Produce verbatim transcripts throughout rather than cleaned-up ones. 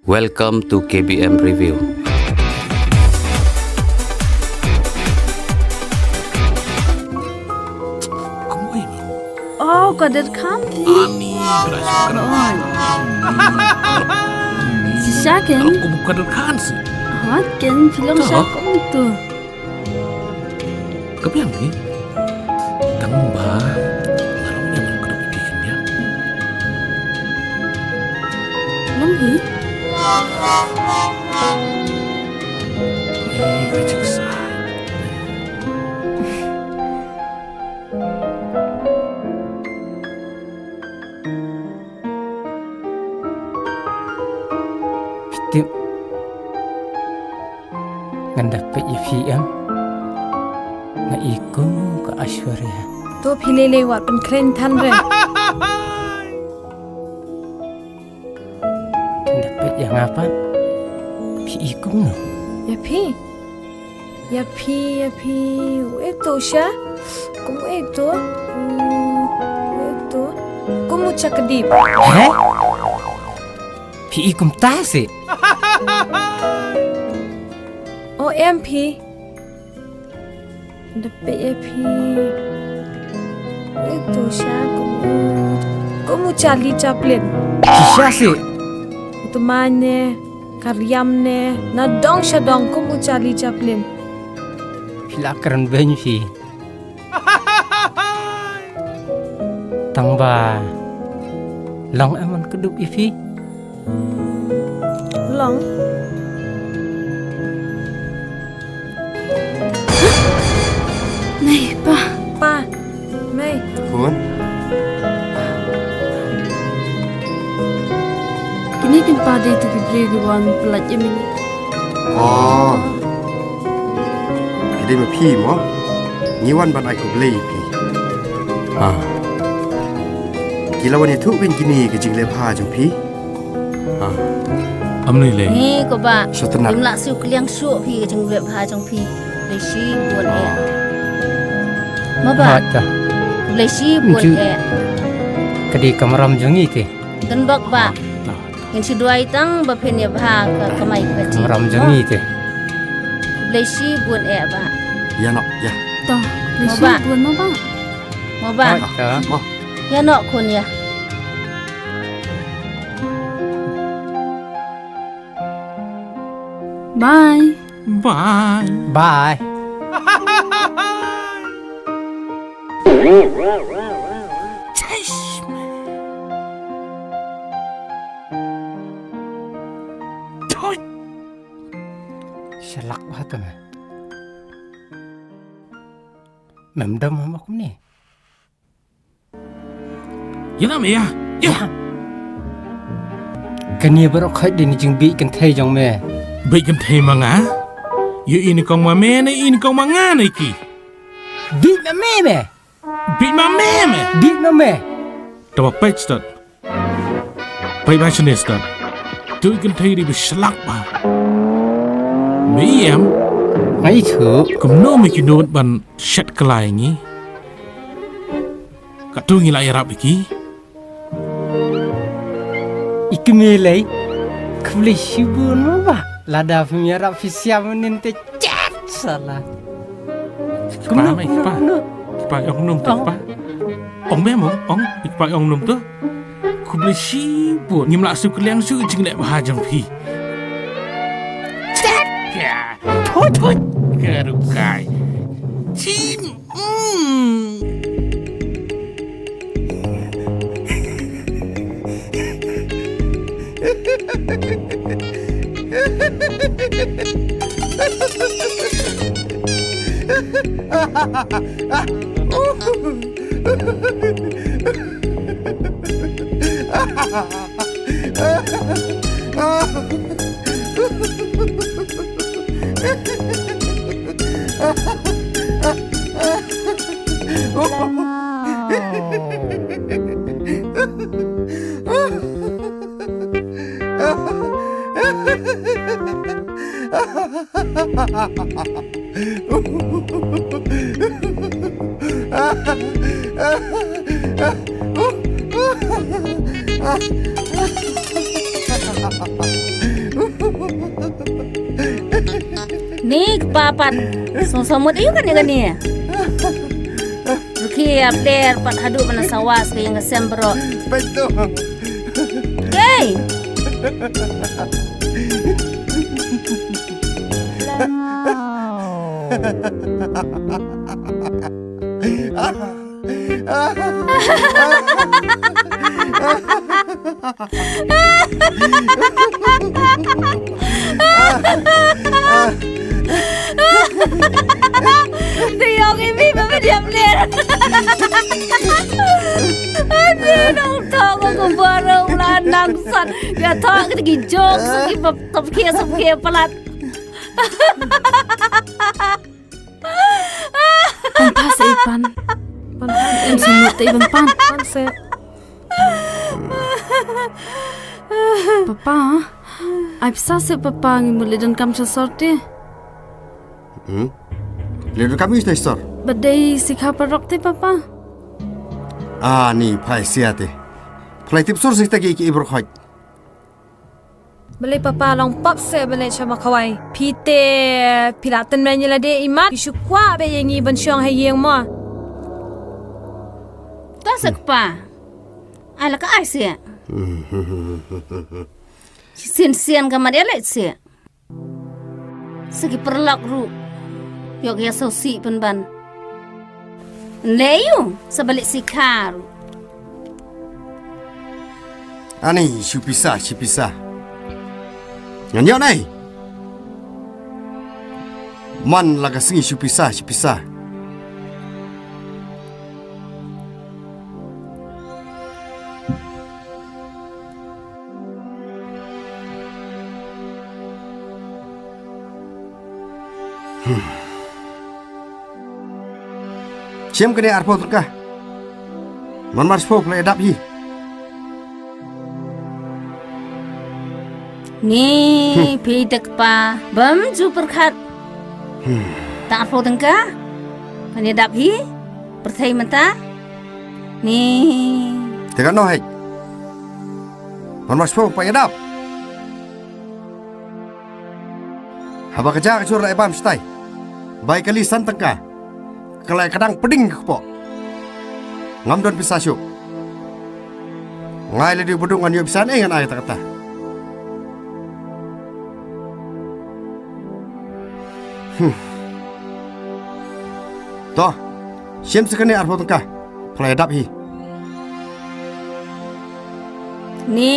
Welcome to K B M Review. Oh, Kader Khan hi. Ani, Kader Khan. Shisha ken? Kader Khan si. Ha, ken film sha kum tu. Ka biang hi. Tang ba nga long ïa man ka dok ïa phi kan biang. Long hi. Ïa ka jingsa. Phi tip, ngan da peit ïa phi em. Nga i kum ka Aishwarya. To phi lei lei wat pynkhlaiñ than re. Ngan da peit ïa nga pat. Phi i kumno? Ïa phi. Ïa phi, ïa phi, u ek to sha? Kum u ek to? Hmm, u ek to? Kum u Chakdeep. Heh? Phi i kumta si? O em phi. Da peit ïa phi. U ek to sha kum u, kum u Charlie Chaplin. Shisha si? U tmaiñ ne. Ka riam ne, na dong sha dong kum u Charlie Chaplin. Phi la kren beiñ phi. Tang ba long em man kdup ïa phi. Long. Mei, pa. Pa. Mei. Khun. Kine kin pa dei tu ki briew ki wan pyllait ïa mine. Oh. Ki dei ma phi mo? Ngi wan ban ai khublei ïa phi. Ah. Ki la wan ïathuh kein kine ka jingleh bha jong phi. Ha. Am ni lei. Ni ko ba. Sha tnat. Ngim lah siew kylliang shuh phi ka jingleh bha jong phi. Khublei shibun eh. Ma ba. Khublei shibun eh. Ka dei ka maram jong ngi te. Kan bok ba. Ngin shu duwai tang ba phin ïa bha ka kamai ka kajih. Ka maram jong ngi te. Khublei shibun eh ba. Ïa noh ïa. To. Khublei shibun ma ba. Ma ba. Ïa noh khun ïa. Bye. Bye. Bye. Shalak bha te me. Mem dam ha kumne. Ïa na me ïa. Ïa. Kane baroh khoit dei na jingbit kynthei jong me. Bit kynthei ma nga. Ïa i nyngkong ma me ne i nyngkong ma nga ne ki. Bit ma me me. Bit ma me me. Bit ma me. Tama peit stat. Peit ba shane stat. Tu kynthei dei ba shlak ba. Me em. Ai tu. Kumno me ki nud ban shet klai ngi. Katto ngi la ïarap ïa ki. I kmie lei. Khublei shibun mo ba. Lada phim ïarap phi siam mynnin te chet sala. Kpa me kpa. Kpa ong num te kpa. Ong me mo ong kpa ong num te. Khublei shibun ngim lah siew kylliang shuh jingleh bha jong phi. Chet. Thoi thoi. Ka rukai. Chim. Ni kpa pat. Song song mut aïu kane kane. Ruki ap ler pat haduh mana sawas ka ïing ka sem bro. Betul. Hey. Te ïong ïa me ba me diam ler. Ane nong thok ko baroh la nang sat. Ïa thok kita ki jok sa ki bab top kia sop kia palat. Pan pa se pan. Pan pa em sunu te ban pan. Pan se. Papa, ai pisa se papa ngi mut le donkam sha sor te. Hmm? Le donkam ïa sha sor. Ba dei sikha parok te papa. Ah, ni phai sia te. Phlai tip sor sikta ki ki ibrok hoj. Balei papa long pap se balei sha ma khawai. Phi te phi la tynmen ïa lade imat. Phi shu kwah ba ïa ngi ban shong ha ïing mo. Ta se kpa. Ai la ka ai se. Sien sien ka mat ïa leit se. Sa ki paralok ruh. Ïoh ïa sawsih pynban. Lei ïu sa ba leit sikha ruh. Ani shu pisa, shu pisa. Ngan ïoh nai. Man la ka sngi shu pisa, shu pisa. Hmm. Shem kane arphew tyngka. Man mar shiphew phi la ïa dap hi. Ni, hmm, phi te kpa bym ju pyrkhat. Hmm. Tang arphew tyngka. Kan ïa dap hi. Pyrthei mynta. Ni. Te kan noh hei. Man mar shiphew phi la ïa dap. Haba ka ja ka jur la e bam shatai. Bai kali san tyngka. Ka la e ka dang pding ka kpoh. Ngam don pisa shuh. Ngai lade ba duk ngan ïoh pisa ne ngan ai kata kata. Hmm. To. Shem sa kane arphew tyngka. Phi la ïa dap hi. Ni,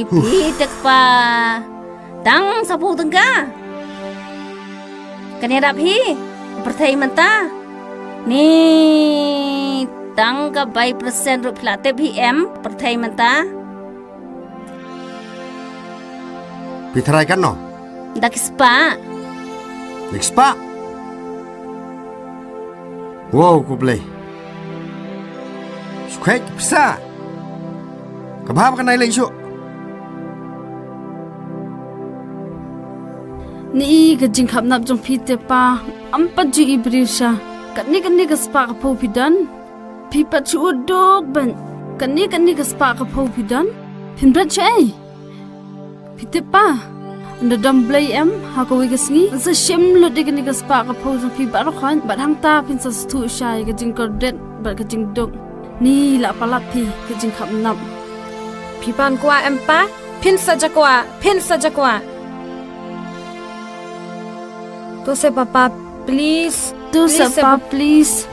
phi te kpa. Tang saphew tyngka. Kan ïa dap hi. Pyrthei mynta. Ni, tang ka bai persen ruh phi la tip hi em. Pyrthei mynta. Phi tharai katno? Da ki spah. Da ki spah. Wow, khublei. Shu khuid ki pisa. Ka bha ba ka nai lei shuh. Ni i ka jingkhapnap jong phi te pa. Am pat ju i briew sha. Katne katne ka spah ka phew phi don. Phi pat shu u duk ban. Katne katne ka spah ka phew phi don. Phin bret sha ei. Phi tip pa, ynda dom blei em ha kawei ka sngi, sa shim lut ïa kane ka spah ka phew jong phi baroh khoit, bad hangta phin sa sngewthuh shai ïa ka jingkordit bad ka jingduk. Ni la palat phi ka jingkhapnap. Phi pan kwah em pa, phin sa ja kwah, phin sa ja kwah. To se papa, please. To se pa, please.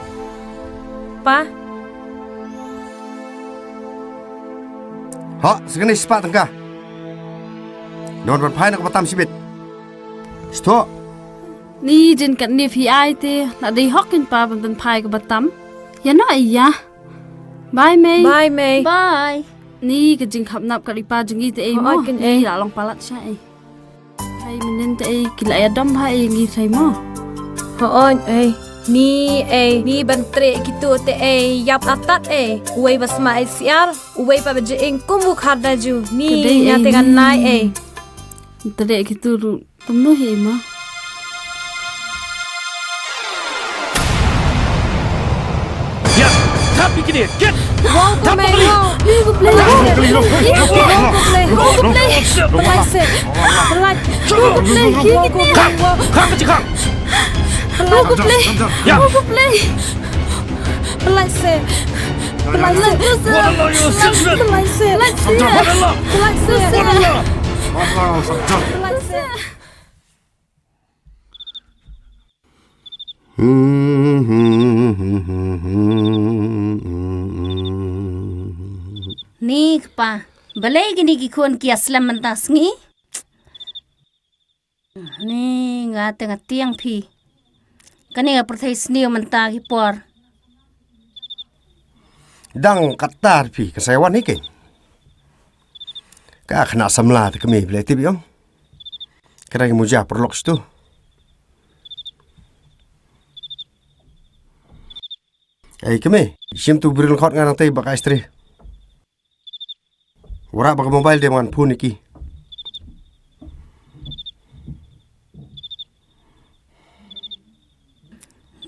Pa. Hok, sa kane spah tyngka. Don ban phai na kaba tam shibit. Sngewthuh. Ni jin katne phi ai te, la dei hok kin pa ban phai kaba tam. Ïa no ei ïa. Bye mei. Bye mei. Bye. Ni ka jingkhapnap ka ri pa jong ngi te ei mo. Ni la long palat sha ei. Hai mynnin te ei ki la ïa dom ha ei ngi sai mo. Hooid ei. Ni ei, ni ban treh kitu te ei, ïap atat ei. Uwei ba sma ei siar, uwei pa ba jing kum u kharda ju. Ni nya te ngan nai ei. Treh kitu ruh kumno hi ma. Ya, tapi Wow, ko Mei, wow. Ih, ko Blei. Ih, ko Blei. Ko Blei. Pynlait se. Pynlait. Ko Blei. Ih, ko Blei. Khang, khang, khang. Pynlait. Ko Blei. Ya. Ko Blei. Pynlait se. Pynlait se. Pynlait se. Pynlait se. Pynlait se. Pynlait se. Ni kpa, balei kine ki khun ki ïa slem mynta sngi? Ni nga te nga tieng phi. Kane ka pyrthei sniew mynta ki por. Dang katta phi ka sa ïa wan hi kein. Ka khynnah samla te kmie, balei tip ïa ong. Ka dang ïa muja paralok stu. Ei kmie, shim tu biri lyngkhot nga nangtei ba ka istri. Wanrah ba ka mobile de ngan phone ïa ki.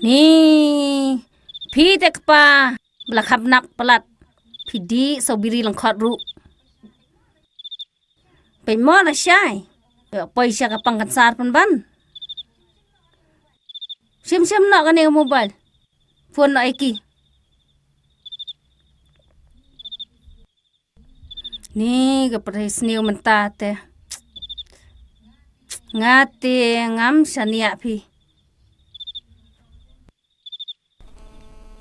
Ni, phi te kpa, ba la khapnap palat. Phi dih sa u biri lyngkhot ruh. Peit mo na shai. Poi sha ka pang kan sar pynban. Shim shim noh kane ka mobile. Phone noh ïa ki. Ni ka pyrthei sniew mynta te. Nga te ngam shaniah phi.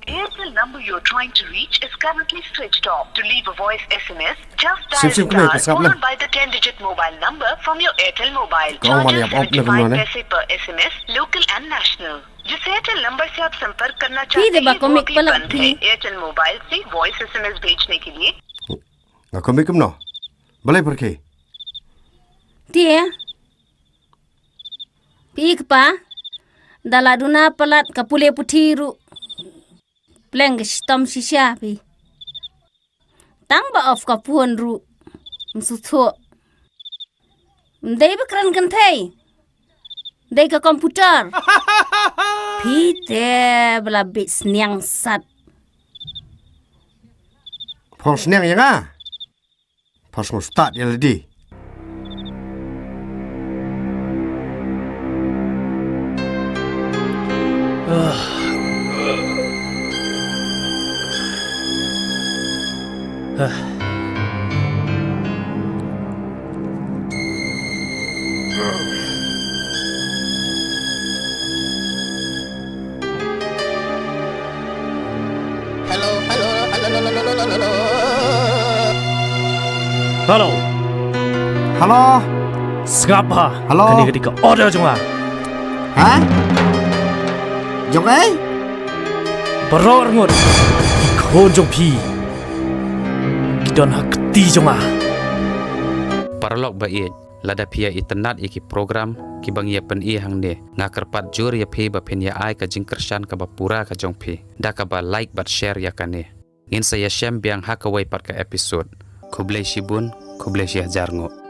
Airtel number you're trying to reach is currently switched off. To leave a voice S M S, just dial star followed by the ten digit mobile number from your Airtel mobile. Charges seventy-five paise per S M S, local and national. जिस एयरटेल नंबर से आप संपर्क करना चाहते हैं, वो अभी बंद है। एयरटेल मोबाइल से वॉइस एसएमएस भेजने के लिए Nga khmih kumno? Balei pyrkhie? Te. Phi kpa. Da la duna palat ka pule puthi ruh. Pleng ka shitom shisha phi. Tang ba off ka phone ruh. Msu thuh. Mdei ba kren kynthei. Dei ka computer. Phi te ba la bit sniang sat. Phong sniang ïa nga. Phong sniang start ïa lade. Hello, hello, hello, hello, hello, hello, hello. Hello. Hello. Sngap ha. Hello. Kane ka dei ka order jong nga. Ha? Jong ei? Baroh arngut. Ki khun jong phi ki don ha kti jong nga. Paralok ba ïeit, lada phi ïa itynnad ïa ki program kiba ngi ïa pyni hangne, nga kyrpad jur ïa phi ba phin ïa ai ka jingkyrshan kaba pura ka jong phi da kaba like bad share ïa kane. Ngin sa ïashem biang ha kawei pat ka episode. Khublei shibun, khublei shihajar nguh.